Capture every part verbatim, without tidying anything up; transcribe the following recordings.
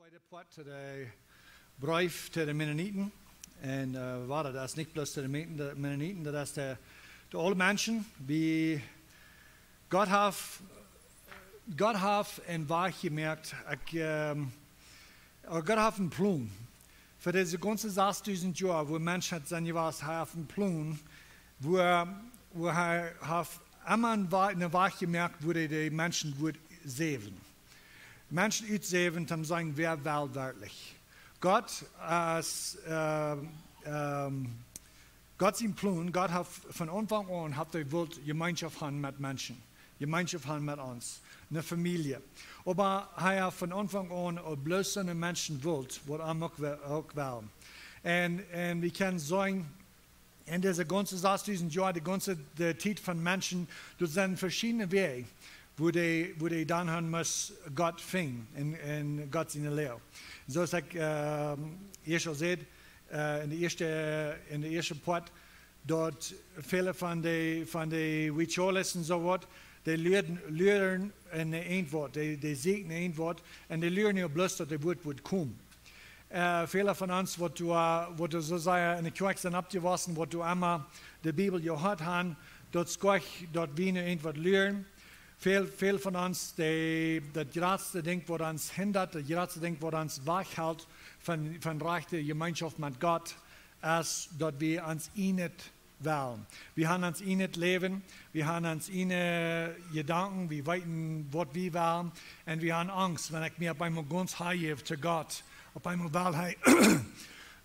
Tweede Poat to de Breef to de Mennoniten. Un, äh, wada, daut es nich bloos to de Men-, de Mennoniten, daut es de, de aule Menschen, wie Gott haft, Gott haft een Wajch jemoakt. Ekj, ähm, oba Gott haft een Plon. Fa dise gaunze sastüsent Joa, wua Menschen sent jewast, hee haft een Plon, wua, wua hee haft emma een Wa-, een Wajch jemoakt, wua hee de Menschen wudd säwen. Menschen utsäwen, toom sajen, wäa well werkjlich. Gott es, ähm, ähm, Gott sien Plon, Gott haft von Aunfank aun, haft hee wult Jemeenschoft haben met Menschen. Jemeenschoft haben met ons. Eene Famielje. Oba hee haft von Aunfank aun uk bloos soone Menschen wult, waut am uk we-, uk wellen. Un, un wie kjennen seenen, en dise gaunze sastüsent Joa, de gaunze, de Tiet von Menschen, doa sent veschiedne Wäaj, wua dee, wua dee dan haben musst Gott finjen en, en Gott siene Lia. Soo aus ekj, ähm, ieescht aul säd, äh, en de ieeschte, en de ieeschte Poat, daut väle von de, von de Huicholes un soo waut, dee luaren, luaren eene Auntwuat, dee, dee sieekjen eene Auntwuat, un dee luaren nu bloos daut de Wuat woat komen. Äh, väle von ons, waut doa, waut doa soo sea en de Kjoakj sent oppjewossen, waut doa emma de Bibel jehuat haben, daut es goa nich, daut wie nu irjentwaut lieren. Väl, väl von ons, de, daut jratste Dinkj, waut ons hindat, daut jratste Dinkj, waut ons wajchhelt von, von rajchte Jemeenschoft met Gott, es daut wie ons ieejnet wellen. Wie haben ons ieejnet Läwen, wie haben ons ieejne Jedanken, wie weeten, waut wie wellen. Un wie haben Angst, wan ekj mie opp eemol gaunz hanjäw to Gott, opp eemol well hee,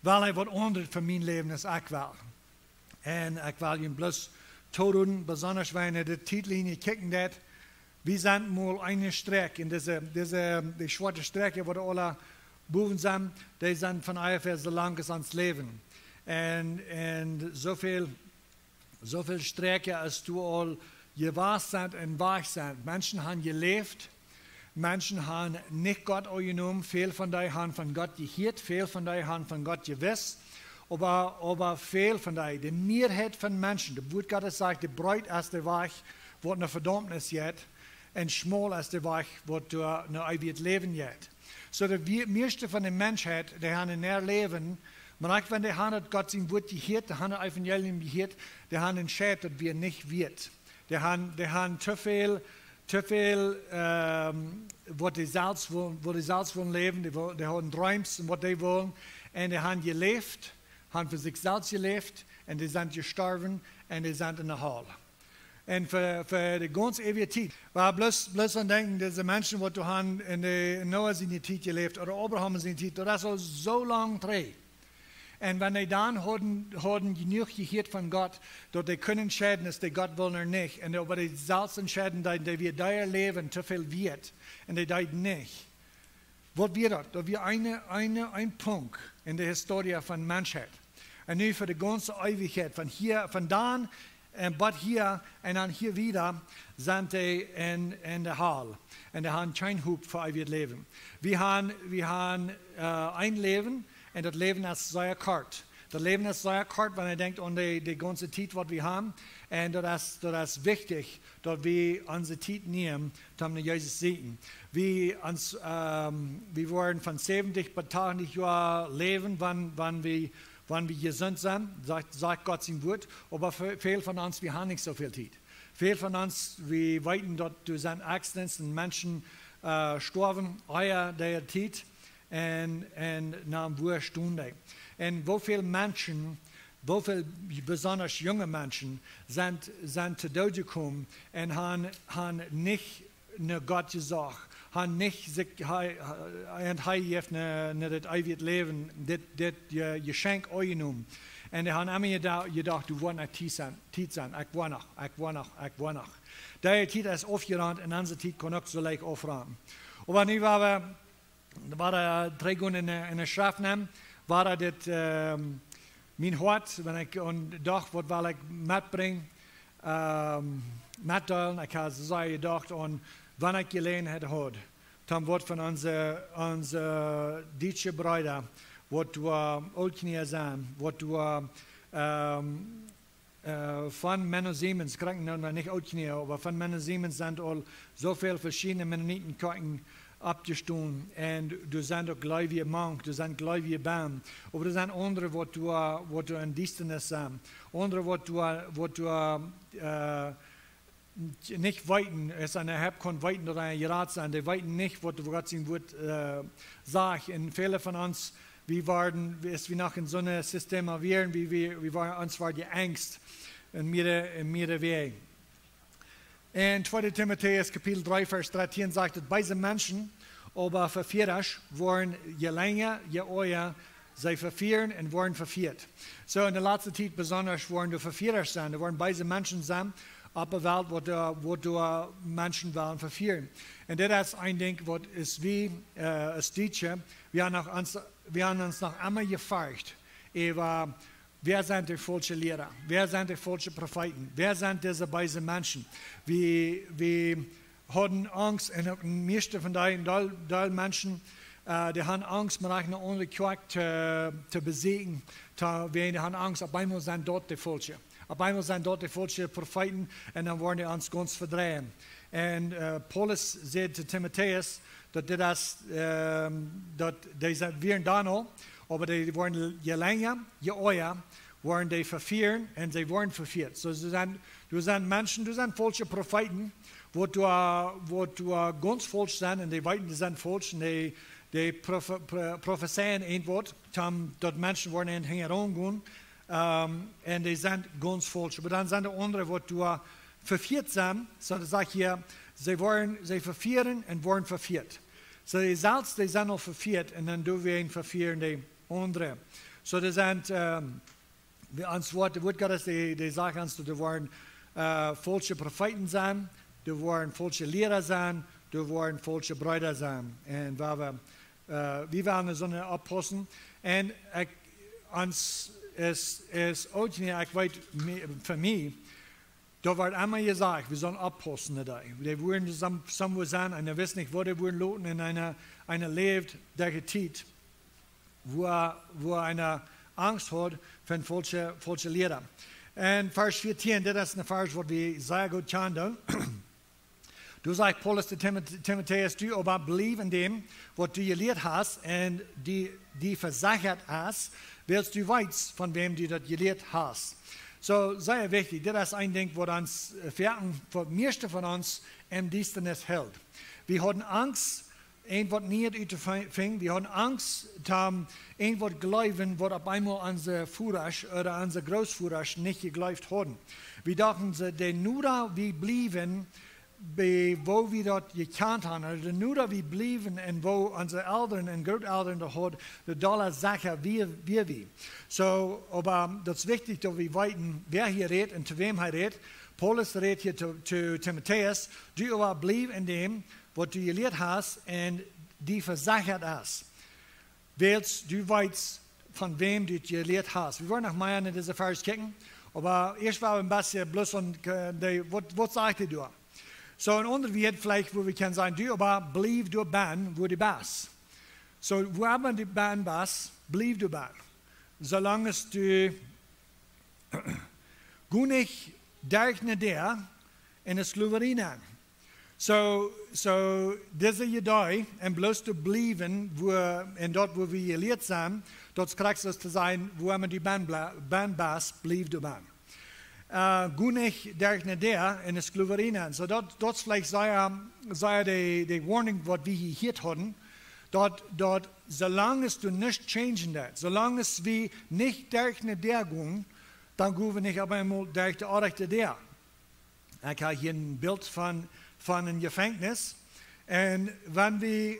well hee waut aundret fa mien Läwen aus ekj well. Un ekj well junt bloos tooroden, besonda wan eena de Tietlinie kjikjen deit, wie sent mol eene Strakj, en dise, dise, dee schwoate Strakj, waut aula bowen sent, dee sent von onjefäa soo lang aus ons Läwen. Un, un soo väl, soo väl Strakjen aus doa aul jewast sent un wajch sent. Menschen haben jeläft, Menschen haben nich Gott aunjenomen, väl von dee haben von Gott jehieet, väl von dee haben von Gott jewist, oba, oba väl von dee, de Mieeheit von Menschen, daut Wuat Gottes sajcht, dee breet es de Wajch, waut no Vedaumnis jeit, un schmol es de Wajch, waut doa no eewjet Läwen jeit. Soo daut wie, mieeschte von de Menschheit, dee haben en äa Läwen, mau uk wan dee haben daut Gott sien Wuat jehieet, dee haben daut Evangelium jehieet, dee haben entscheit, daut wia nich wieet. Dee haben, dee haben too väl, too väl, ähm, waut dee selfst wul-, waut dee selfst wullen läwen, dee wul-, dee hauden Dreems un waut dee wullen. Un dee haben jeläft, haben fa sikj selfst jeläft, un dee sent jestorwen, un dee sent en de Hal. Un fa, fa de gaunz eewje Tiet. Oba bloos, bloos aun denkjen, dise Menschen, waut doa haben en de, en Noah siene Tiet jeläft, ooda Abraham siene Tiet, daut es aul soo lang trigj. Un wan dee dan hauden, hauden jenuach jehieet von Gott, daut dee kunnen entscheiden, aus dee Gott wullen ooda nich. Un oba dee selfst entscheiden, dee, dee wia äa Läwen too väl wieet. Un dee deeden nich. Waut wia daut? Daut wia een, een, een Punkt en de Historie von Menschheit. Un nu fa de gaunze Eewichkjeit, von hia, von dan un bat hia un dan hia wieda, sent dee en, en de Hal. Un dee haben kjeen Hopninj fa eewjet Läwen. Wie haben, wie haben, äh, een Läwen, un daut Läwen es sea kort. Daut Läwen es sea kort, wan eena denkjt aun de, de gaunze Tiet, waut wie haben. Un daut es, daut es wichtich, daut wie onse Tiet nämen, om no Jesus to sieekjen. Wie ons, ähm, wie woaren von säwentich bat tachentich Joa läwen, wan, wan wie, wan wie jesunt sent, sajcht, sajcht Gott sien Wuat. Oba ve-, väl von ons, wie haben nich soo väl Tiet. Väl von ons, wie weeten, daut doa sent Accidents un Menschen, äh, stoawen, ea dee Tiet. Un, un no wua stonen dee. Un woo väl Menschen, woo väl besonda junge Menschen sent, sent to Doot jekomen un haben, haben nich no Gott jesocht, haben nich sikj, hee, hee, un hee haft no, no daut eewje Läwen, dit, dit, äh, Jeschenkj aunjenomen. Un dee haben emma jeda-, jedocht, du woascht nich Tiet sennen, Tiet sennen, ekj woa noch, ekj woa noch, ekj woa noch. Dee Tiet es aufjerant un onse Tiet kaun uk soo leicht aufrannen. Oba nu woa wie wada trigj gonen en, en de Schreft nämen, wada dit, ähm, mien Hoat, wan ekj aun docht, waut well ekj metbrinjen, ähm, metdeelen, ekj hab soo jedocht aun, wan ekj Jeläajenheit haud, dan woat von onse, onse dietsche Breeda, waut doa Ooltkolonia sent, waut doa, ähm, äh, von Menno Simons, krakjt nu noch nich Ooltkolonia, oba von Menno Simons sent aul soo väl veschiedne Mennoniten Kjoakjen, oppjestonen. Un doa sent uk Gleubje mank, doa sent Gleubje bennen. Oba doa sent aundre, waut doa, waut doa en Diestanis sent. Aundre, waut doa, waut doa, äh, nich weeten, es een, hab kaun weeten, daut hee jerat sent. Dee weeten nich, waut Gott sien Wuat, äh, sajcht. Un väle von ons, wie wieren, aus wie noch en soon System wieren, wie, wie, wie wieren, ons wort jeangst en mearere, en mearere Wäaj. En tweede Timotäus Kapitel dree, Varsch dartieen sajcht et: Beese Menschen, oba Vefieerasch, woaren je lenja, je oaja see vefieren un woaren vefieet. Soo, en de latste Tiet besonda woaren doa Vefieerasch sennen, doa woaren beese Menschen sennen opp de Welt, waut doa, waut doa Menschen wellen vefieren. Un dit es een Dinkj, waut es wie, äh, aus Dietsche, wie haben noch ons, wie haben ons noch emma jefoacht äwa, wäa sent de faulsche Liera? Wäa sent de faulsche Profeeten? Wäa sent dise beese Menschen? Wie, wie hauden Angst, un uk de mieeschte von dee, Deel, Deel Menschen, äh, dee haben Angst, mau eene aundre Kjoakj to, to besieekjen, to, wiels dee haben Angst, opp eemol sent daut de faulsche. Opp eemol sent daut de faulsche Profeeten, un dan woaren dee ons gaunz vedreien. Un, äh, Paulus säd to Timotäus, daut dit es, ähm, daut dee sent, wieren dan aul, oba dee woaren je lenja, je oaja, woaren dee vefieren un see woaren vefieet. Soo, see sent, doa sent Menschen, doa sent faulsche Profeeten, waut doa, waut doa gaunz faulsch sent, un dee weeten, dee sent faulsch, un dee, dee profe-, pro-, profezeien irjentwaut, toom, daut Menschen woaren en hinjaraun gonen, ähm, un dee sent gaunz faulsch. Oba dan sent doa aundre, waut doa vefieet sent, soo daut sajcht hia, see woaren, see vefieren un woaren vefieet. Soo, dee selfst, dee sent aul vefieet, un dan doawäajen vefieren dee aundre. Soo, dee sent, ähm, wie ons Wuat, daut Wuat Gottes, dee, dee sajcht ons, daut doa woaren, äh, faulsche Profeeten sennen, doa woaren faulsche Liera sennen, doa woaren faulsche Breeda sennen. Un wie, äh, wie wellen doa soo oppaussen. Un ekj, ons es, es uk nich, ekj weet, mie-, fa mie, doa woat emma jesajcht, wie sellen oppaussen doabie. Dee woaren some-, somewhere sennen, un dee wisten nich, wua dee woaren loten, un eena, eena läft derch de Tiet, wua, wua eena Angst haft von faulsche, faulsche Liera. Un Varsch vieetieen, dit es een Varsch, waut wie sea goot kjanen. Doa sajcht Paulus to Timot-, Timotäus: Du oba bliew en däm, waut du jelieet hast, un die, die vesechat hast, wiels du weetst, von wäm du daut jelieet hast. Soo, sea wichtich. Dit es een Dinkj, waut ons, äh, foaken, waut mieeschte von ons em Diestanis helt. Wie hauden Angst, irjentwaut Nieet uttofinjen. Wie hauden Angst, toom irjentwaut jleewen, waut opp eemol onse Vodasch ooda onse Grootvodasch nich jejleeft hauden. Wie dochten, see, de noda wie bliewen, bie woo wie daut jekjant haben, ooda de noda wie bliewen un woo onse Elren un Grootelren daut hauden, de dolla secha wia, wia wie. Soo, oba daut es wichtich, daut wie weeten, wäa hia rät un to wäm hee rät. Paulus rät hia to, to Timotäus: Du oba bliew en däm, waut du jelieet hast, un die vesechat es, wiels du weetst, von wäm du daut jelieet hast. Wie woaren noch mea en dise Varsch kjikjen, oba ieescht well wie een bät bloos aun, äh, dee, waut, waut sajcht hee doa? Soo, en aundre Wieed veleicht, wua wie kjennen sajen: Du oba bliew doa bennen, wua du best. Soo, wua emma du bennen best, bliew doa bennen. Soo lang aus du, go nich derch ne Däa en de Sklowerie nenn. Soo, soo, dise Idee, un bloos to bliewen, wua, en daut, wua wie jelieet sent, daut es krakjt soo aus to sajen, wua emma du bennen ble-, bennen best, bliew doa bennen. Äh, go nich derch ne Däa en de Sklowerie nenn. Soo daut, daut es veleicht sea, sea de, de Warnung, waut wie hia jehieet hauden, daut, daut soo lang aus du nuscht changen deist, soo lang aus wie nich derch ne Däa gonen, dan go wie nich opp eemol derch de orrajchte Däa. Ekj hab hia een Bilt von, von een Jefenkjnis. Un wan wie,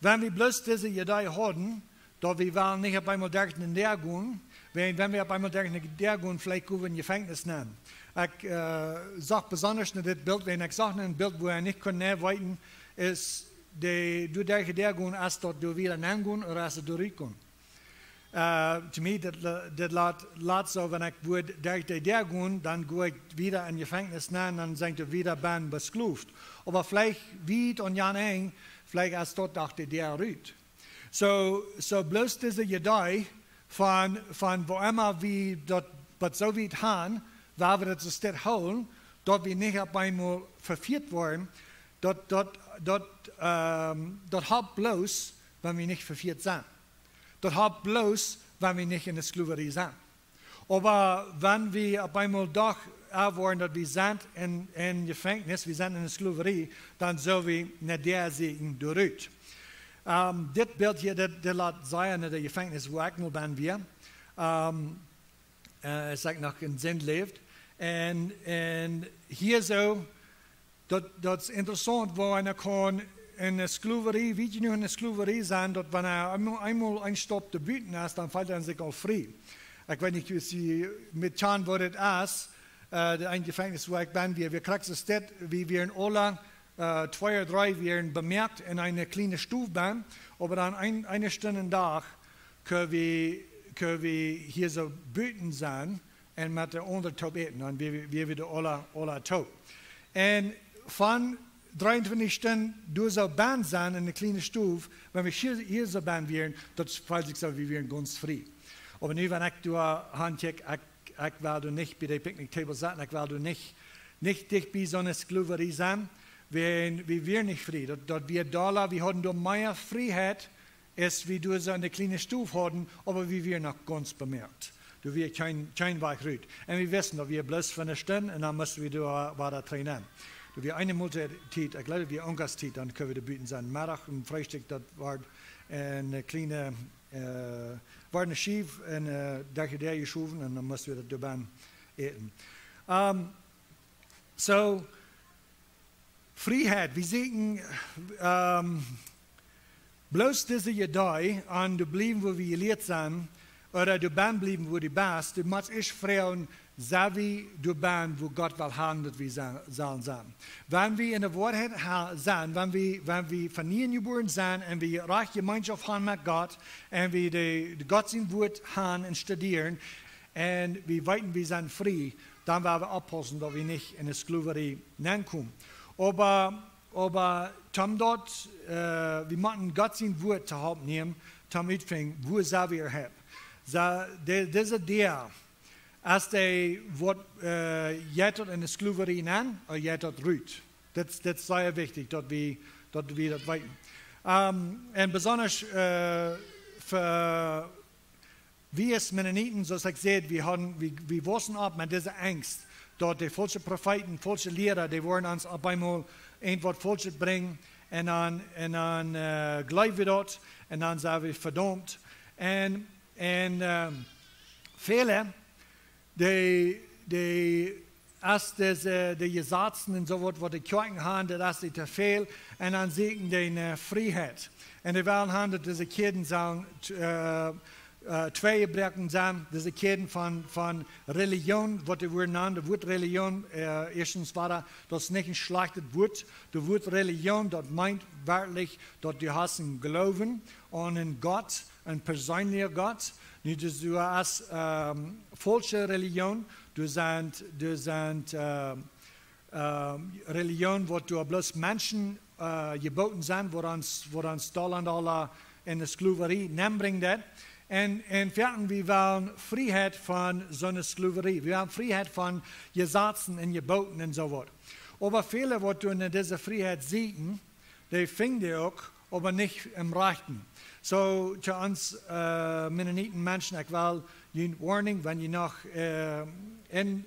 wan wie bloos dise Idee hauden, daut wie wellen nich opp eemol derch ne Däa gonen, wan, wan wie opp eemol derch ne Däa gonen, veleicht go wie en Jefenkjnis nenn. Ekj, äh, sach besonda no dit Bilt, wan ekj sach een Bilt, wua ekj nich kunn nä weeten, es de, du derch de Däa gonen, es daut du wada nenn gonen ooda es daut du rut gonen. Äh, to mie, daut la-, daut lat, lat soo, wan ekj wudd derch de Däa gonen, dan go ekj wada en Jefenkjnis nenn, dan sie ekj wada bennen beskloft. Oba veleicht wiet aun jan Enj, veleicht es daut doch de Däa rut. Soo, soo bloos dise Idee von, von wua emma wie daut, waut soo wiet han, wua wie daut soo steit hoolen, daut wie nich opp eemol vefieet woaren, daut, daut daut, ähm, daut halpt bloos, wan wie nich vefieet sent. Daut halpt bloos, wan wie nich enne Sklowerie sent. Oba wan wie opp eemol doch woaren, daut wie sent en, en Jefenkjnis, wie sent enne Sklowerie, dan sell wie no de Sied doa rut. Ähm, dit Bilt hia, dit, dit lat seenen no de Jefenkjnis, wua ekj mol benn wia. Ähm, äh, aus ekj noch en Sind läwd. Un, un hia soo, daut, daut es interessaunt, woo eena kaun enne Sklowerie, woo jie nu enne Sklowerie sent, daut wan eena eemol, eemol een Staup doa buten es, dan feelt eena sikj aul frie. Ekj weet nich, aus jie met kjanen, woo daut es, äh, de eene Jefenkjnis, wua ekj benn wia, wie krakjt soo, wie wieren aula, äh, twee ooda dree wieren bemoakt en eene kjliene Stow benn, oba dan een, eene Stund aum Dach kunn wie, kunn wie hia soo buten sennen un met de aundre toop äten. Dan wia, wia wie doa aula, aula toop. Un von dreeuntwintich Stunden doa soo benn sennen en eene kjliene Stow, wan wie hia, hia soo benn wieren, daut feelt sikj soo, wie wieren gaunz frie. Oba nu, wan ekj doa han kjikj, ekj, ekj well doa nich bie de picnic table setten, ekj well doa nich, nich dicht bie soone Sklowerie sennen, wan wie wieren nich frie. Daut, daut wia dolla, wie hauden doa mea Frieheit, aus wie doa soo eene kjliene Stow hauden, oba wie wieren noch gaunz bemoakt. Doa wia kjeen, kjeen Wajch rut. Un wie wisten, daut wia bloos fa eene Stund un dan musten wie doa wada trigj nenn. Doa wia eene Moltiet, ekj jleew, daut wia Onkost, dan kunnen wie doa buten sennen. Meddach un Freestikj, daut wort en eene kjliene, äh, wort eene Schiew un, äh, doa, doa jeschowen un dan musten wie daut doa benn äten. Ähm, soo, Frieheit, wie seenen, ähm, bloos dise Idee aun to bliewen, wua wie jelieet sent, ooda to benn bliewen, wua du best, du motst ieescht froagen, sent wie doa benn, wua Gott well han, daut wie sellen sennen. Wan wie enne Woarheit ha-, sent, wan wie, wan wie von nieem jebuaren sent un wie rajchte Jemeenschoft han met Gott un wie de, de Gott sien Wuat han un studieren, un wie weeten, wie sent frie, dan woa wie oppaussen, daut wie nich enne Sklowerie nenkomen. Oba, oba toom daut, äh, wie motten Gott sien Wuat to Help nämen, toom utfinjen, wua sent wie hia. Soo, de, dise Däa, aus dee woat, äh, jeit daut enne Sklowerie nenn, ooda jeit daut rut. Daut, daut es sea wichtich, daut wie, daut wie daut weeten. Ähm, un besonda, äh, fa wie aus Mennoniten, soo aus ekj säd, wie hauden, wie, wie wussen opp met dise Angst, daut de faulsche Profeeten, faulsche Liera, dee woaren ons opp eemol irjentwaut Faulschet brinjen, un dan, un dan, äh, jleew wie daut, un dan sent wie vedaumt. Un, un, ähm, väle, dee, dee aus dise, de Jesazen un soo waut, waut de Kjoakjen han, daut es dee to väl. Un dan seenen dee ne Frieheit. Un dee wellen han, daut dise Kjäden sellen, äh, äh, twei jebroaken sennen, dise Kjäden von, von Relijoon, waut dee wudden nanen, daut Wuat Relijoon, äh, ieeschtens wia daut, daut es nich een schlajchtet Wuat. Daut Wuat Relijoon, daut meent werkjlich, daut du hast een Gloowen aun een Gott, een perseenelja Gott. Nu, daut es, du hast, ähm, faulsche Relijoon, du sent, du sent, ähm, ähm, Relijoon, waut du bloos Menschen, äh, jebooten sent, waut ons, waut ons dolla un dolla enne Sklowerie nenbrinjt. Un, un foaken, wie wellen Frieheit von soone Sklowerie. Wie wellen Frieheit von Jesazen un Jebooten un soo waut. Oba väle, waut doa no dise Frieheit seenen, dee finjen dee uk, oba nich em Rajchten. Soo, to ons, äh, Mennoniten Menschen, ekj well junt warnen, wan jie noch, äh, en,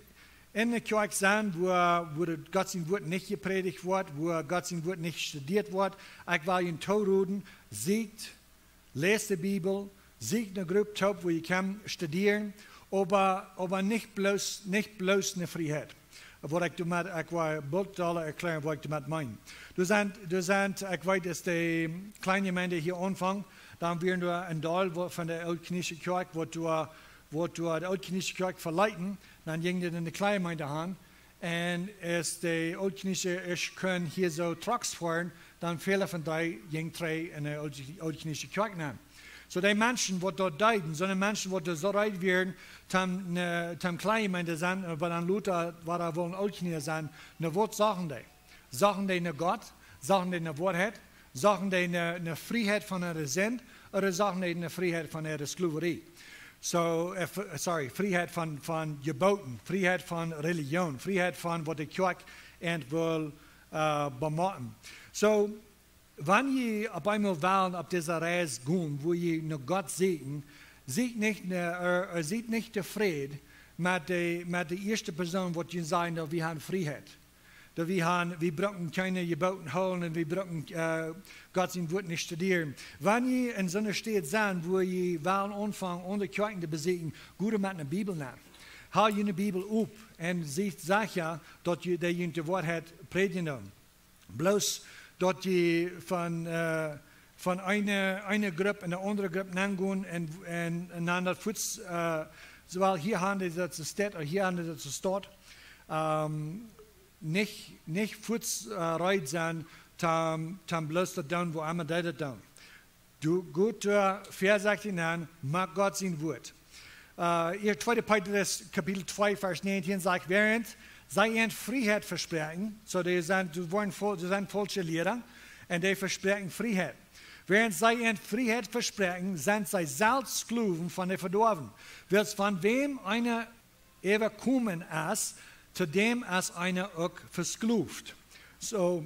en eene Kjoakj sent, wua, wua daut Gott sien Wuat nich jeprädicht woat, wua Gott sien Wuat nich studieet woat, ekj well junt toroden, sieekjt, läst de Bibel, sieekjt ne Grupp toop, wua jie kjennen studieren, oba, oba nich bloos, nich bloos ne Frieheit. Waut ekj doamet, ekj woa boolt dolla erkjläaren, waut ekj doamet meen. Doa sent, doa sent, ekj weet, aus de kjliene Jemeent hia aunfunk, dan wieren doa een Deel, waut von de Ooltkolonische Kjoakj, waut doa, waut doa de Ooltkolonische Kjoakj veleeten, dan jinjen dee en de kjliene Jemeent han. Un aus de Ooltkolonische ieescht kunnen hia soo Trucks foaren, dan väle von dee jinjen trigj en de Ooltkolonische Kjoakj nenn. Soo dee Menschen, waut doa deeden, soone Menschen, waut doa soo reed wieren, toom, äh, toom kjliene Jemeent sennen, oba dan lota, wua dee wullen Ooltkolonia sennen, no waut sochten dee? Sochten dee no Gott? Sochten dee no Woarheit? Sochten dee no, no Frieheit von äare Sind? Ooda sochten dee no Frieheit von äare Sklowerie? Soo, äh, f-, sorry, Frieheit von, von Jebooten, Frieheit von Relijoon, Frieheit von waut de Kjoakj an well, äh, bemotten. So, wan jie opp eemol wellen opp dise Reis gonen, wua jie no Gott sieekjen, siet nich, äh, äh, siet nich tofräd met de, met de ieeschte Persoon, waut jie sajen, daut wie haben Frieheit. Daut wie haben, wie brucken kjeene Jeboten hoolen un wie brucken, äh, Gott sien Wort nich studieren. Wan jie en soone Städ sent, wua jie wellen aunfangen, aundre Kjoakjen to besieekjen, go dan met eene Bibel nenn. Hab june Bibel op un siet secha, daut jie, daut jie de Woarheit prädjen doonen. Bloos daut jie von, äh, von eene, eene Grupp en de aundre Grupp nengonen un, un, un dan daut fuaz, äh, soo aus hia haben dee daut soo steit, ooda hia haben dee daut soo steit, ähm, nich, nich fuaz, äh, reed sennen, toom, toom bloos daut doonen, woo emma dee daut doonen. Doo, go doa väasechtich nenn, met Gott sien Wort. Äh, hia tweede Petrus Kapitel twee, Varsch negentieen sajcht: Wäarent see an Frieheit vespräakjen, so dee sent, dee woaren fol-, dee sent faulsche Liera, un dee vespräakjen Frieheit. Wäarent see an Frieheit vespräakjen, sent see selfst Sklowen von de Vedoawen. Wiels von wäm eena äwakomen es, to däm es eena uk veskloft. So,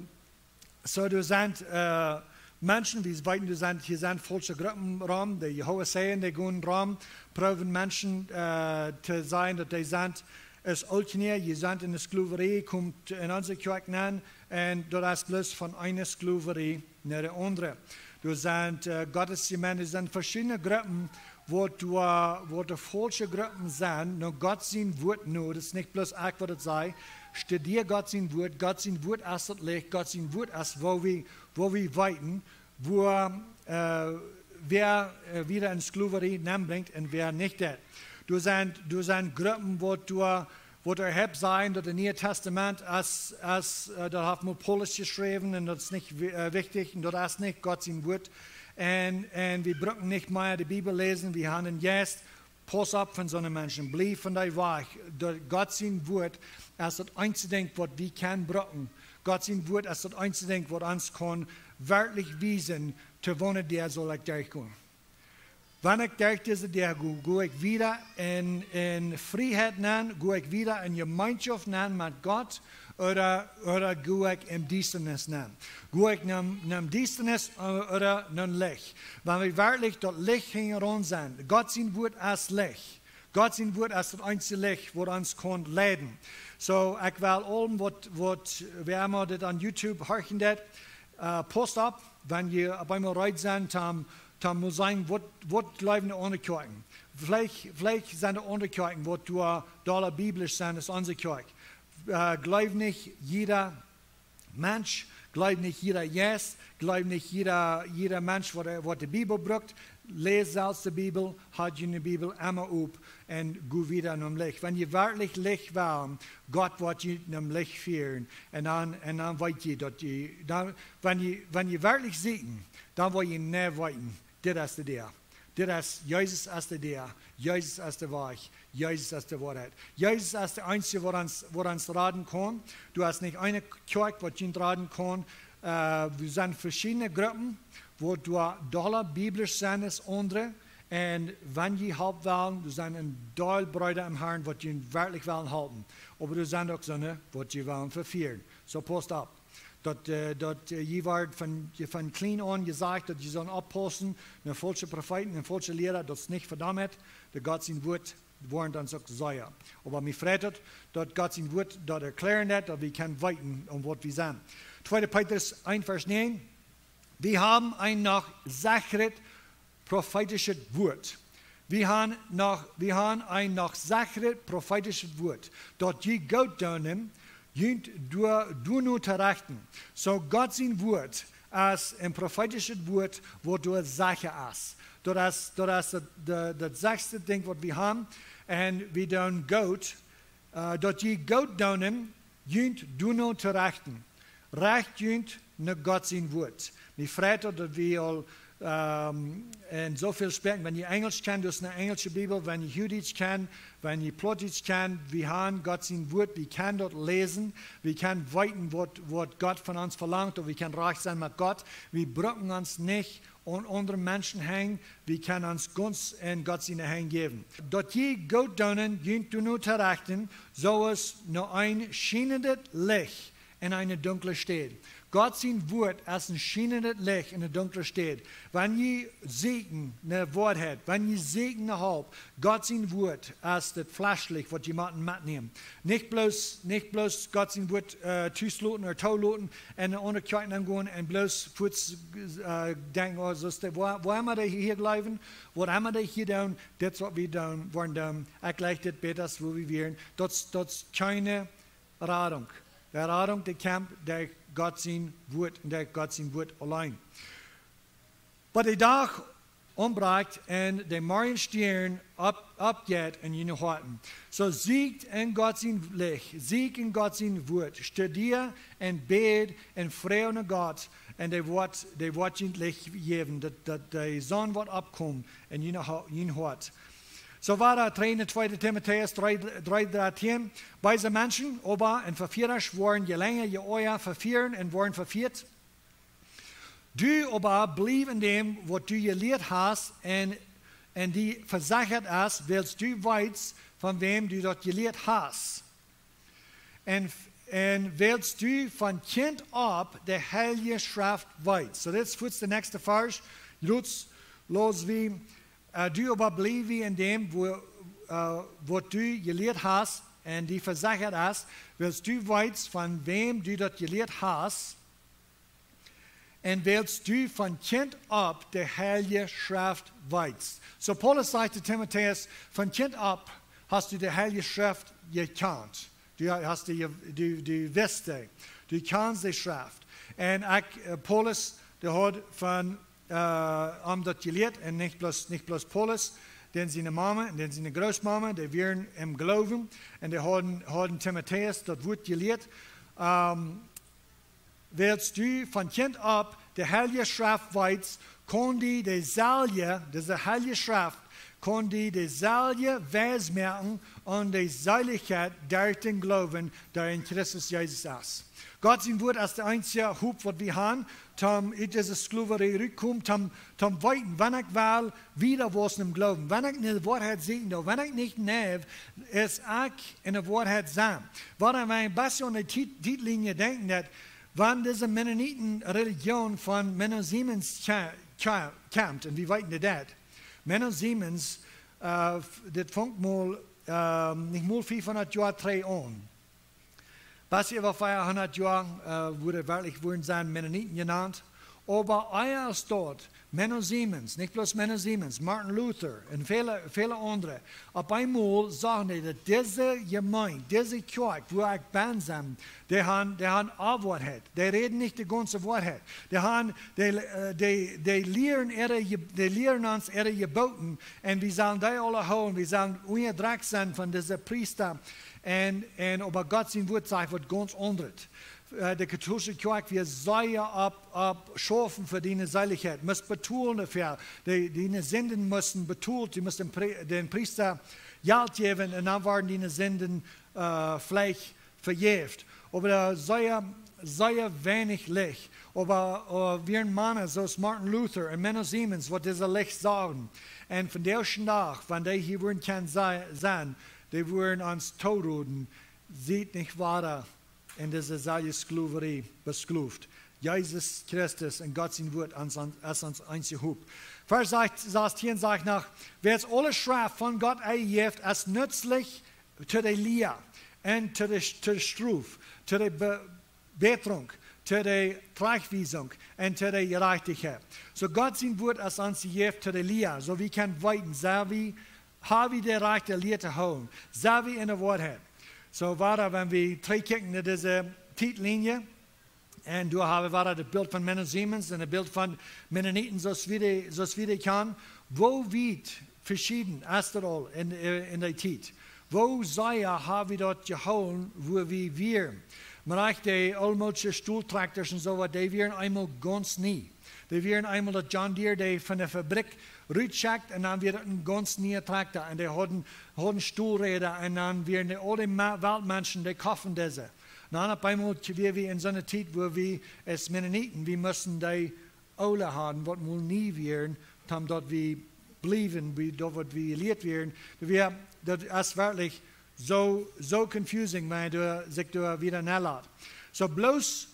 so, doa sent, äh, Menschen, wie weeten, doa sent, hia sent faulsche Gruppen rom, de Jehowa Zeijen, dee gonen rom, proowen Menschen, äh, to sajen, daut dee sent, es uk nich, jie sent en de Sklowerie, komt en onse Kjoakj nenn, un daut es bloos von eene Sklowerie no de aundre. Doa sent, äh, Gottes Jemeent, doa sent veschiedne Gruppen, waut doa, waut doa faulsche Gruppen sent, no Gott sien Wort no, daut es nich bloos ekj waut daut saj. Studia Gott sien Wort, Gott sien Wort es daut Licht, Gott sien Wort es, woo wie, woo wie weeten, woo, äh, wäa, äh, wada en Sklowerie nenbrinjt un wäa nich deit. Doa sent, doa sent Gruppen, waut doa, waut doa haft sajen, daut daut Niee Tastament es, es, äh, daut haft mau Paulus jeschräwen un daut es nich wi-, äh, wichtich un daut es nich Gott sien Wort. Un, un wie brucken nich mea de Bibel läsen, wie haben een Jeist. Pauss opp von soone Menschen, bliew von dee wajch. Daut Gott sien Wort es daut eensje Dinkj, waut wie kjennen brucken. Gott sien Wort es daut eensje Dinkj, waut ons kaun werkjlich wiesen, to woone Däa saul ekj derchgonen. Wan ekj derch dise Däa go, go ekj wada en, en Frieheit nenn, go ekj wada en Jemeenschoft nenn met Gott, ooda, ooda go ekj en Diestanis nenn? Go ekj no, no Diestanis, äh, ooda no Licht? Wan wie werkjlich daut Licht hinjaraun sent, Gott sien Wort es Licht. Gott sien Wort es daut eensje Licht, waut ons kaun leiden. So, ekj well aulem, waut, waut, wäa emma dit aun YouTube horchen deit, äh, pauss opp, wan jie opp eemol reed sent, toom, toom mol seenen, waut, waut jleewen de aundre Kjoakjen. Veleicht, veleicht sent de aundre Kjoakjen, waut doa dolla biblisch sent aus onse Kjoakj. Äh, jleew nich jieda Mensch, jleew nich jieda Jeist, jleew nich jieda, jieda Mensch, waut, waut de Bibel brukt. Läs selfst de Bibel, hab june Bibel emma op un go wada nom Licht. Wan jie werkjlich Licht wellen, Gott woat jie nom Licht fieren. Un dan, un dan weet jie daut jie, dan, wan jie, wan jie werkjlich sieekjen, dan woa jie nich weeten. Dit es de Däa. Dit es, Jesus es de Däa. Jesus es de Wajch. Jesus es de Woarheit. Jesus es de eensje, waut ons, waut ons raden kaun. Doa es nich eene Kjoakj, waut junt raden kaun. Äh, wie sent veschiedne Gruppen, waut doa dolla biblisch sent aus aundre. Un wan jie Help wellen, doa sent een Deel Breeda em Harn, waut junt werkjlich wellen halpen. Oba doa sent uk soone, waut junt wellen vefieren. So, pauss opp. Daut, äh, daut, äh, jie woaren von, von kjlien aun jesajcht, daut jie sellen oppaussen, no faulsche Profeeten un faulsche Liera, daut es nich vedaumt, daut Gott sien Wort woarnt ons uk sea. Oba mie freit daut, daut Gott sien Wort daut erkjläaren deit, daut wie kjennen weeten, om waut wie sent. Tweede Petrus eent, Varsch näajen: Wie haben een noch sechret profeetischet Wort. Wie haben noch, wie haben een noch sechret profeetischet Wort, daut jie goot doonen, junt doa, doano to rechten. So, Gott sien Wort es een profeetischet Wort, waut doa secha es. Daut es, daut es daut, daut, daut sechste Dinkj, waut wie haben. Un wie doonen goot, äh, daut jie goot doonen, junt doano to rechten. Recht junt no Gott sien Wort. Mie freit daut, daut wie aul, ähm, en soo väl Sproaken, wan jie Enjelsch kjennen, daut es eene enjelsche Bibel, wan jie Huachdietsch kjennen, wan jie Plautdietsch kjennen, wie haben Gott sien Wort, wie kjennen daut läsen, wie kjennen weeten, waut, waut Gott von ons velangt, un wie kjennen rajcht sennen met Gott. Wie brucken ons nich aun aundre Menschen henjen, wie kjennen ons gaunz en Gott siene Henj jäwen. Daut jie goot doonen, junt doano to rechten, soo aus no een schienendet Licht en eene dunkle Staut. Gott sien Wort es een schienendet Licht en eene dunkle Staut. Wan jie sieekjen ne Woarheit, wan jie sieekjen ne Help, Gott sien Wort es daut Flashlicht, waut jie motten metnämen. Nich bloos, nich bloos Gott sien Wort äh, tusloten ooda toloten en eene aundre Kjoakj nengonen en bloos fuaz äh, denkjen, oh, soo es daut, woo, woo emma dee hia jleewen, waut emma dee hia doonen, dit es waut wie doonen, woaren doonen, ekj jleich dit bäta aus woo wie wieren. Daut, daut es kjeene Radunk. De Radunk, dee kjemt derch Gott sien Wort un derch Gott sien Wort auleen. Bat de Dach aunbrakjt un de Morjenstiern opp, oppjeit en june Hoaten. Soo sieekjt en Gott sien Licht, sieekjt en Gott sien Wort, studia un bäd un froag no Gott un dee woat, dee woat junt Licht jäwen, daut, daut de Sonn woat oppkomen en june Ho-, jun Hoat. Soo wada dree, tweede Timotäus dree, dree, dartieen. Beese Menschen, oba un Vefieerasch woaren je lenja je oaja vefieren un woaren vefieet. Du oba bliew en däm, waut du jelieet hast un, un die vesechat es, wiels du weetst, von wäm du daut jelieet hast. Un, un wiels du von Kjint opp de Heilje Schreft weetst. Soo, dit es fuaz de näakjste Varsch. Jrots, läs wie, äh, du oba bliew en däm, woo, äh, waut du jelieet hast, un die vesechat es, wiels du weetst, von wäm du daut jelieet hast, un wiels du von Kjint opp de Heilje Schreft weetst. Soo Paulus sajcht to Timotäus, von Kjint opp hast du de Heilje Schreft jekjant. Du hast dee, du, du wist dee. Du kjanst de Schreft. Un ekj, äh, Paulus, dee haud von, äh, am daut jelieet, un nich bloos, nich bloos Paulus, dan siene Mama un dan siene Grootmama, dee wieren em Gloowen, un dee hauden, hauden Timotäus daut Wort jelieet. Ähm, Wiels du von Kjint opp de Heilje Schreft weetst, kaun die deeselwje, dise Heilje Schreft, kaun die deeselwje wies moaken aun de Seelichkjeit derch dän Gloowen, dee en Christus Jesus es. Gott sien Wort es de eensje Hopninj, waut wie haben, toom ut dise Sklowerie rutkomen, toom, toom weeten, wan ekj well wieda wausen em Gloowen, wan ekj no de Woarheit sieekjen doo, wan ekj nich neiw, es ekj en de Woarheit sennen. Wan wie een bät aun de Tiet-, Tietlinie denkjen, daut wan dise Mennoniten Religion von Menno Simons kje-, kje-, kjemt, un wie weeten daut. Menno Simons, äh, f-, dit funk mol, ähm, nich mol fiefhundat Joa trigj aun. Bat äwa fiefhundat Joa, äh, wudden werkjlich wudden sennen Mennoniten jenant. Oba ea es daut, Menno Simons, nich bloos Menno Simons, Martin Luther un väle, väle aundre, opp eemol sagen dee, daut dise Jemeent, dise Kjoakj, wua ekj ben sie, dee haben, dee haben Onwoarheit. Dee räden nich de gaunze Woarheit. Dee haben, dee, äh, dee, dee lieren äare Je-, dee lieren ons äare Jeboten un wie sellen dee aule hoolen. Wie sellen unjadrekjt sennen von dise Priesta. Un, un oba Gott sien Wort sajcht waut gaunz aundret. Äh, de kautolsche Kjoakj wia sea opp, opp schaufen fa diene Seelichkjeit. Must betolen doafäa. De, diene Sinden musten betolt. Du must dän Pri-, dän Priesta Jelt jäwen un dan worden diene Sinden, äh, veleicht vejäft. Oba doa sea, sea weinich Licht. Oba, äh, wieren Mana soo aus Martin Luther un Menno Simons, waut dise Licht sagen. Un vondoag dän Dach, wan dee hia wudden kjennen se-, sennen, dee wudden ons toroden, siet nich wieda en dise selwje Sklowerie beskloft. Jesus Christus un Gott sien Wort es ons, es ons eensje Hopninj. Varsch sas-, sastieen sajcht noch, wiels aule Schreft von Gott enjejäft es, nützlich to de Lia un to de, to de Strof, to de Be-, Bätrunk, to de Trajchtwiesunk un to de Jerajchtichkjeit. Soo Gott sien Wort es ons jejäft to de Lia, soo wie kjennen weeten, sent wie, haben wie de rajchte Lia to hoolen, sent wie en de Woarheit. Soo wada, wan wie trigjkjikjen no dise Tietlinie, un doa haben wie wada daut Bilt von Menno Simons un daut Bilt von Mennoniten, soo aus wie dee, soo aus wie dee kjanen, woo wiet veschieden es daut aul en, äh, en de Tiet. Woo sea haben wie daut jehoolen, wua wie wieren. Mau uk de ooltmoodsche Stoltrakjtasch un soo waut, dee wieren eemol gaunz nie. Dee wieren eemol daut John Deere, dee von de Fabrikj rutschekjt un dan wia daut een gaunz niea Trakjta. Un dee hauden, hauden Stolräda un dan wieren dee, aul de Ma-, Weltmenschen, dee koften dise. Dan opp eemol wia wie en soone Tiet, wua wie aus Mennoniten, wie musten dee oole haben, waut mol nie wieren, toom daut wie bliewen, bie daut waut wie jelieet wieren. Daut wia, daut es werkjlich soo, soo confusing, wan eena sikj doa wieda nenlat. So bloos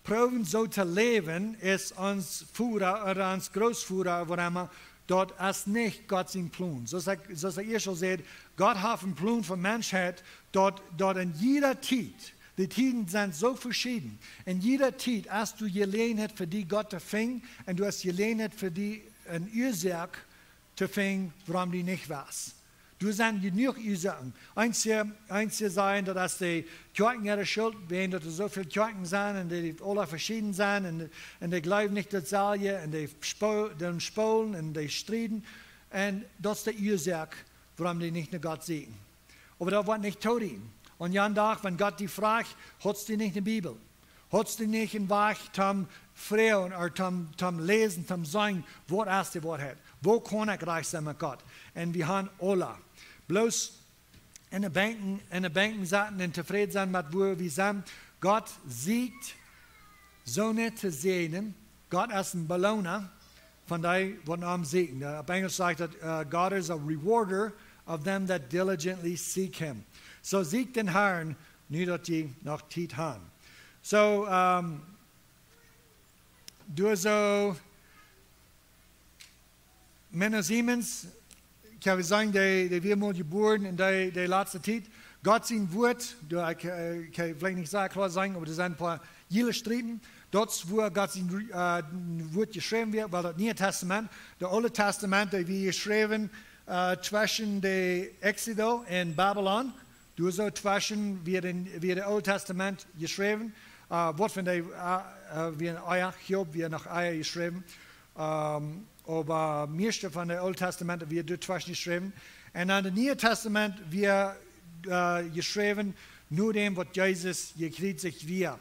proowen soo to läwen es ons Voda ooda ons Grootvoda, waut emma, daut es nich Gott sien Plon. Soo aus ekj, soo aus ekj ieescht aul säd, Gott haft een Plon fa Menschheit, daut, daut en jieda Tiet, de Tieden sent soo veschieden, en jieda Tiet hast du Jeläajenheit fa die Gott to finjen un du hast Jeläajenheit fa die eene Uasoak to finjen, wuarom du nich west. Du sent jenuach Uasoaken. Eenje, eenje sajen, daut es de Kjoakjen äare Schult, wäajen daut doa soo väl Kjoakjen sent un dee aula veschieden sent un, un dee jleewen nich daut selwje un dee spo-, dee spolen un dee strieden. Un daut es de Uasoak, wuarom dee nich no Gott sieekjen. Oba daut woat nich toorieekjen. Un jan Dach, wan Gott die frajcht, hast du nich de Bibel? Hast du nich een Wajch toom froagen ooda toom, toom läsen, toom seenen, waut es de Woarheit? Woo kaun ekj rajcht sennen met Gott? Un wie haben aula bloos en de Benkj, en de Benkj sitten un tofräd sennen met wua wie sent. Gott sieekjt soone to säajnen. Gott es een Beloona von dee, waut no am sieekjen. Äh, opp Enjlisch sajcht daut, äh, "God is a rewarder of them that diligently seek him." So sieekjt dän Harn, nu daut jie noch Tiet haben. So, ähm, doa soo, Menno Siemens, ekj hab jesajcht, dee, dee wia mol jebuaren en dee, dee latste Tiet. Gott sien Wuat, doa, ekj, äh, ekj kaun veleicht nich soo kloa sajen, oba doa sent een poa jiele Striepen. Daut es wua Gott sien, äh, Wuat jeschräwen wia, wiels daut Niee Tastament, daut Oole Tastament, daut wia jeschräwen, äh, tweschen de Exodo en Babilon. Doa soo tweschen wia de, wia daut Oole Tastament jeschräwen. Äh, waut von dee, äh, äh, wia ea, Hiob wia noch ea jeschräwen. Ähm, oba mieeschte von daut Oole Tastament wia doa tweschen jeschräwen. Un dan daut Niee Tastament wia, äh, jeschräwen no däm waut Jesus jekjriezicht wia.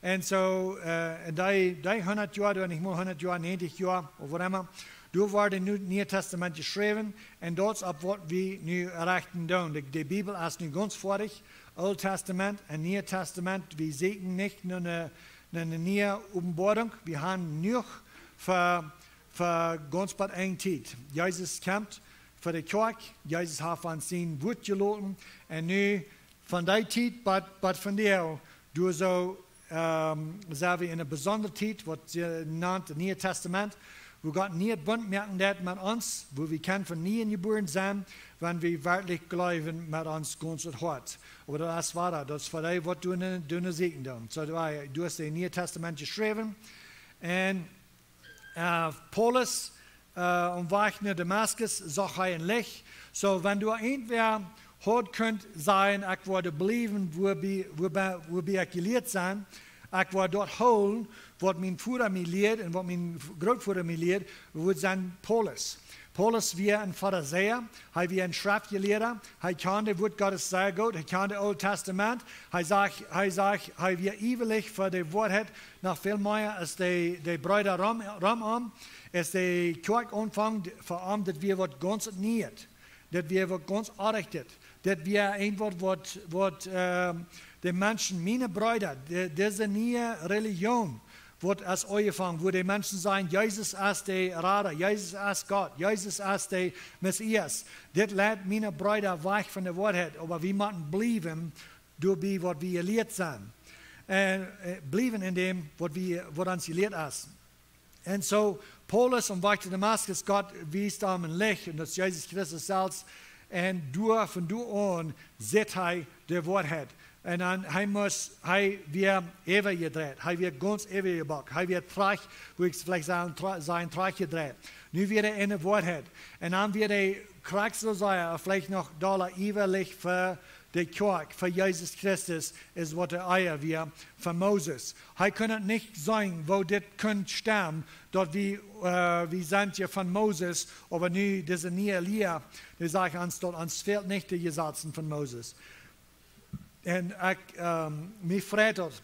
Un soo, äh, en dee, dee hundat Joa, doa nich mol hundat Joa, näajentich Joa, ooda waut emma, doa wort daut Nu-, Niee Tastament jeschräwen, un daut es opp waut wie nu rechten doonen. De, de Bibel es nu gaunz foadich, Oolt Tastament un Niee Tastament, wie sieekjen nich no eene, no eene niee Openboarunk, wie haben jenuach fa, fa gaunz bie eene Tiet. Jesus kjemt fa de Kjoakj, Jesus haft ons sien Wuat jeloten, un nu von dee Tiet bat, bat vondoag, doa soo, ähm, sent wie en eene besondre Tiet, waut see nant daut Niee Tastament, wua Gott een nieen Bunt moaken deed met ons, wua wie kjennen von nieem jebuaren sennen, wan wie werkjlich jleewen met ons gaunzet Hoat. Oba daut es woa, daut es fa dee, waut doa, doa sieekjen doonen. So, doa, doa es daut Niee Tastament jeschräwen. Un äh, Paulus, äh, aum Wajch no Damaskus, sach hee een Licht. So, wan doa irjentwäa haud kunt sajen, ekj woa doa bliewen, wua bie, wua bie, wua bie ekj jelieet sie, ekj woa daut hoolen, waut mien Voda mie lieed un waut mien Grootvoda mie lieed, wudd sennen Paulus. Paulus wia een Farisäa, hee wia een Schreftjelieeda, hee kjand daut Wuat Gottes sea goot, hee kjand daut Oole Tastament, hee sach, hee sach, hee wia iewrich fa de Woarheit, noch väl mea aus de, de Breeda rom, rom am, aus de Kjoakj aunfunk, fa am daut wia waut gaunz nieet. Daut wia waut gaunz oajch. Daut wia een Wuat, waut, waut, ähm, de Menschen, miene Breeda, de, dise niee Relijoon, waut es aunjefongen, wua de Menschen sajen, Jesus es de Rada, Jesus es Gott, Jesus es de Messias. Dit leit miene Breeda wajch von de Woarheit, oba wie motten bliewen doabie, waut wie jelieet sent. Un, äh, bliewen en däm, waut wie, waut ons jelieet es. Un soo, Paulus aum Wajch no Damaskus, Gott wiest am een Licht, un daut es Jesus Christus selfst. Un doa, von doa aun, sitt hee de Woarheit. Un dan, hee must, hee wia äwajedreit, hee wia gaunz äwajebockt, hee wia trajcht, woo ekj veleicht saj, tra-, saj, trajchtjedreit. Nu wia hee en de Woarheit. Un dan wia hee krakjt soo sea, veleicht noch dolla iewrich fa de Kjoakj, fa Jesus Christus, aus waut hee ea wia fa Moses. Hee kunn daut nich seenen, woo dit kunn stemmen, daut wie, äh, wie sent hia von Moses, oba nu dise niee Lia, dee sajcht ons, daut ons fält nich de Jesazen von Moses. Un ekj, ähm, mie freit daut,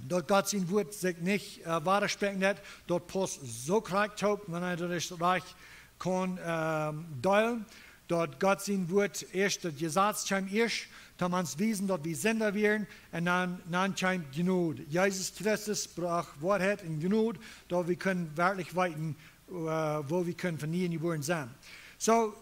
daut Gott sien Wuat sikj nich, äh, wadaspräakjen deed, daut paust soo krakjt toop, wan ekj daut ieescht rajcht kaun, ähm, deelen, daut Gott sien Wuat ieescht, daut Jesaz kjeem ieescht, toom ons wiesen, daut wie Sinda wieren, un dan, dan kjeem Jnod. Jesus Christus brocht Woarheit un Jnod, daut wie kunnen werkjlich weeten, äh, woo wie kunnen von nieem jebuaren sennen. So,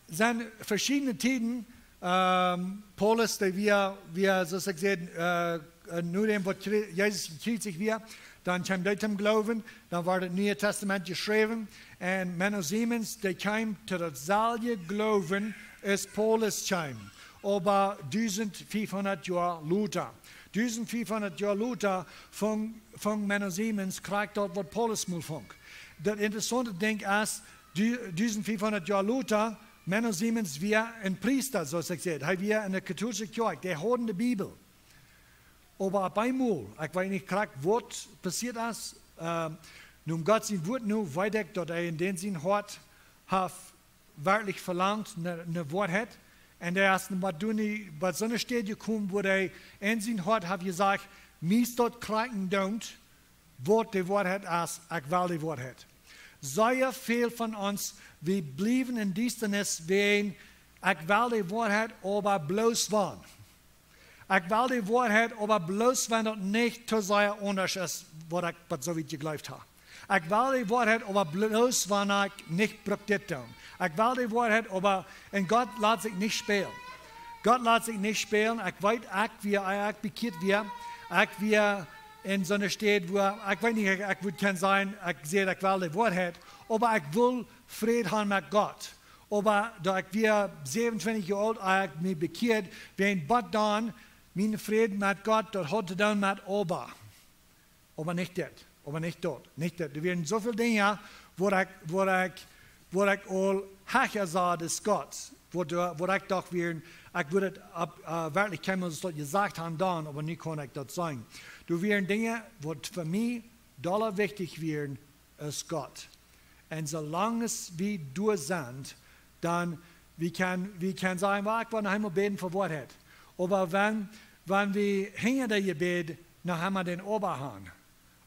sent veschiedne Tieden, ähm, Paulus, dee wia, wia, soo aus ekj säd, äh, äh, no däm waut Chri-, Jesus jekjriezicht wia, dan kjeem dee toom Gloowen, dan wort daut Niee Tastament jeschräwen. Un Menno Siemens, dee kjeem to daut selwje Gloowen aus Paulus kjeem, oba dusent fiefhundat Joa lota. Dusent fiefhundat Joa lota funk, funk Menno Siemens krakjt daut waut Paulus mol funk. Daut interessaunte Dinkj es, du-, dusent fiefhundat Joa lota, Menno Siemens wia een Priesta, soo aus ekj säd. Hee wia enne kautoolische Kjoakj, dee hauden de Bibel. Oba opp eemol, ekj weet nich krakjt waut passieet es, äh, no Gott sien Wuat no, weet ekj daut hee en dän sien Hoat haft werkjlich velangt no, no Woarheit. Un hee es bat doa nich, bat soone Städ jekomen, wua hee en sien Hoat haft jesajcht: "Mie es daut krakjt endoont, waut de Woarheit es, ekj well de Woarheit." Sea väl von ons, wie bliewen en Diestanis wäajen: "Ekj well de Woarheit, oba bloos wan. Ekj well de Woarheit, oba bloos wan daut nich too sea aundasch es, waut ekj bat soo wiet jejleeft hab. Ekj well de Woarheit, oba bloos wan ekj nich bruk dit doonen. Ekj well de Woarheit, oba," un Gott lat sikj nich spälen. Gott lat sikj nich spälen. Ekj weet, ekj wia, ekj bekjieet wia, ekj wia en soone Städ, wua, ekj weet nich, ekj, ekj wudd kjennen sajen, ekj säd, ekj well de Woarheit, oba ekj wull Fräd han met Gott. Oba daut ekj wia säwenuntwintich Joa oolt, ekj mie bekjieed, wäajen bat dan, mien Fräd met Gott, daut haud to doonen met oba. Oba nich dit, oba nich daut, nich dit. Doa wieren soo väl Dinja, wua ekj, wua ekj, wua ekj aul hecha sach aus Gott, wua, wua ekj docht wieren, ekj wudd et opp, äh, werkjlich kjeenmol daut jesajcht han dan, oba nu kaun ekj daut seenen. Doa wieren Dinja, waut fa mie dolla wichtich wieren aus Gott. Un soo lang aus wie doa sent, dan, wie kjennen, wie kjennen sajen: "Well, ekj well noch eemol bäden fa Woarheit." Oba wan, wan wie hinja daut Jebäd noch eemol dän oba han,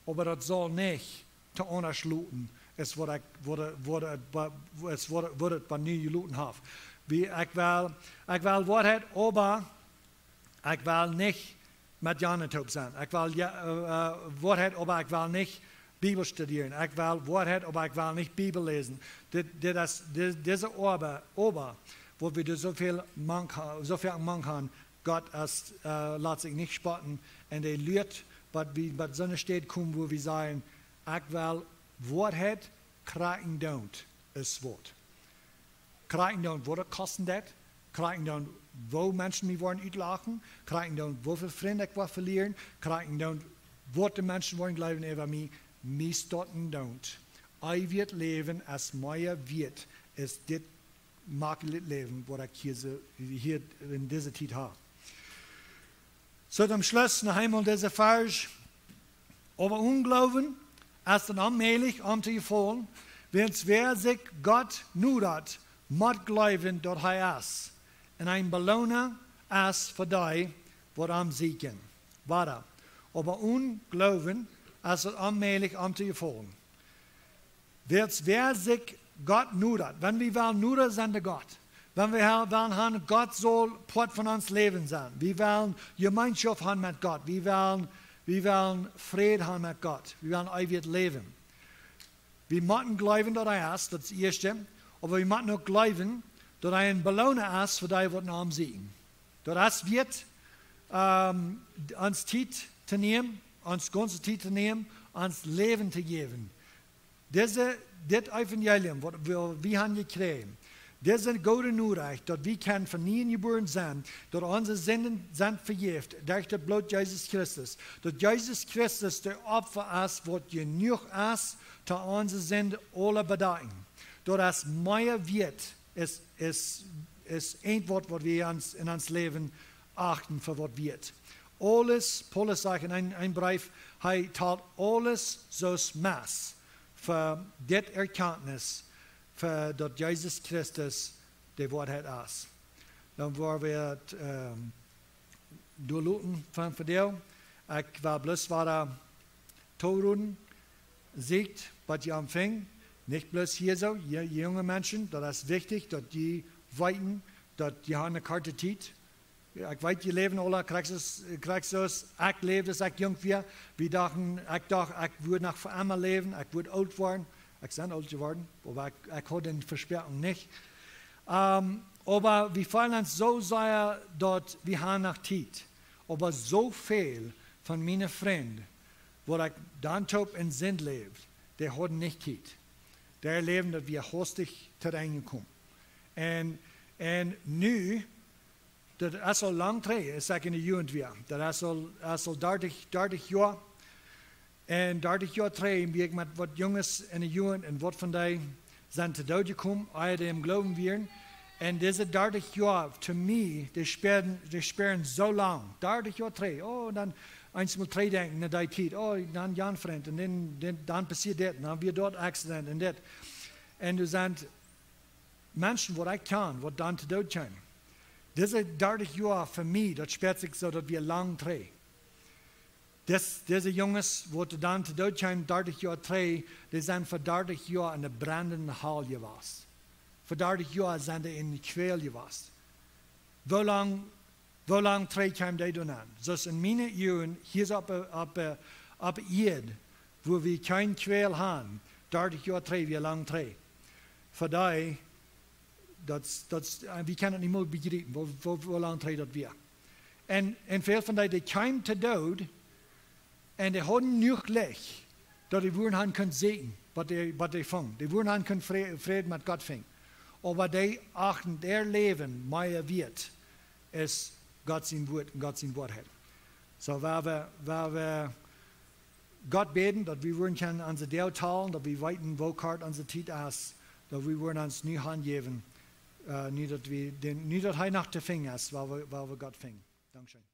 oba daut saul nich too aundasch loten aus waut ekj, waut, waut, waut, aus waut, waut et bat nu jeloten haft. Wie, ekj well, ekj well Woarheit, oba ekj well nich met Jan toop sennen. Ekj well, jo, äh, äh, Woarheit, oba ekj well nich Bibel studieren. Ekj well Woarheit, oba ekj well nich Bibel läsen. Dit, dit es, di-, dise Oba, Oba, wua wie doa soo väl mank ha-, soo väl mank han, Gott es, äh, lat sikj nich spotten. Un hee lieet, waut wie, waut soone Städ komen, wua wie sajen: "Ekj well Woarheit, krakjt endoont es waut." Krakjt endoont, waut et kosten deit, krakjt endoont, woo Menschen mie woaren utlachen, krakjt endoont, woo väl Frind ekj woa velieren, krakjt endoont, waut de Menschen woaren jleewen äwa mie, mie es daut endoont. Eewjet Läwen es mea wieet aus dit makjelit Läwen, waut ekj hia soo, hia en dise Tiet hab. Soo, toom Schluss noch eemol dise Varsch. Oba onen Gloowen es et onmäajlich, am to jefaulen, wiels wäa sikj Gott nodat, mott jleewen, daut hee es, un een Beloona es fa dee, waut am sieekjen. Wada, oba onen Gloowen es et onmäajlich, am to jefaulen. Wiels wäa sikj Gott nodat, wan wie wellen noda sennen to Gott, wan wie ha-, wellen han, Gott saul Poat von ons Läwen sennen, wie wellen Jemeenschoft han met Gott, wie wellen, wie wellen Fräd han met Gott, wie wellen eewjet Läwen. Wie motten jleewen, daut hee es, daut es daut ieeschte, oba wie motten uk jleewen, daut hee een Beloona es fa dee, waut no am sieekjen. Daut es wieet, ähm, ons Tiet to nämen, ons gaunze Tiet to nämen, ons Läwen to jäwen. Dise, dit Evangelium, waut wie, wie han jekjräajen, dise goode Norecht, daut wie kjennen von nieem jebuaren sennen, daut onse Sinden sent vejäft derch daut Bloot Jesus Christus, daut Jesus Christus de Opfa es, waut jenuach es, to onse Sinden aule bedakjen. Daut es mea wieet, es, es, es een Wuat, waut wie ons, en ons Läwen achten fa waut wieet. Aules, Paulus sajcht en een, een Breef, hee talt aules soo aus Mest fa dit Erkjantnis, fa daut Jesus Christus de Woarheit es. Dan woa wie et, ähm, doa loten von vondoag. Ekj well bloos wada toroden, sieekjt waut jie aunfangen. Nich bloos hia soo, jie, jie junge Menschen, daut es wichtich, daut jie weeten, daut jie han eene korte Tiet. Jo, ekj weet, jie läwen aule krakjt soo aus, krakjt soo aus ekj läwd, aus ekj junk wia. Wie dochten, ekj docht, ekj wudd noch fa emma läwen, ekj wudd oolt woaren. Ekj sie oolt jeworden, oba ekj, ekj haud de Vespräakjunk nich. Ähm, oba wie feelen ons soo sea, daut wie han noch Tiet. Oba soo väl von miene Frind, waut ekj dan toop en Sind läwd, dee hauden nich Tiet. Dee läwden daut wia hastich to Enj jekomen. Un, un nu, daut es aul lang trigj, aus ekj enne Jugend wia. Daut es aul, es aul dartich, dartich Joa. Un dartich Joa trigj, wia ekj met waut Junges enne Jugend un waut von dee sent to Doot jekomen, ea dee em Gloowen wieren. Un dise dartich Joa, to mie, dee spieren, dee spieren soo lang. Dartich Joa trigj. Oh, dan eemol trigjdenkjen no dee Tiet. Oh, dan Jan Frind. Un dan, dan, dan passieed dit. Un dan wia daut Accident un dit. Un doa sent Menschen, waut ekj kjan, waut dan to Doot kjeemen. Dise dartich Joa fa mie, daut spiert sikj soo, daut wia lang trigj. Dis, dise Junges, waut dan to Doot kjeemen, dartich Joa trigj, dee sent fa dartich Joa enne brennende Hal jewast. Fa dartich Joa sent dee en Kjwäl jewast. Woo lang, woo lang trigj kjeemen dee doa aun? Soo aus en miene Uagen, hia opp, opp, opp Ieed, wua wie kjeen Kjwäl han, dartich Joa trigj, wia lang trigj. Fa dee, daut, daut, wie kjennen daut nich mol bejriepen, woo, woo, woo lang trigj daut wia. Un, un väl von dee, dee kjeemen to Doot, un dee hauden jenuach Licht, daut dee wudden han kunnen seenen, waut dee, waut dee fungen. Dee wudden han kunnen Fre-, Fräd met Gott finjen. Oba dee achten äa Läwen mea wieet aus Gott sien Wuat un Gott siene Woarheit. Soo, wan wie, wan wie Gott bäden, daut wie wudden kjennen onse Doag talen, daut wie weeten, woo kort onse Tiet es, daut wie wudden ons nu hanjäwen, äh, nu daut wie dän, nu daut hee noch to finjen es, wan wie, wan wie Gott finjen. Dankscheen.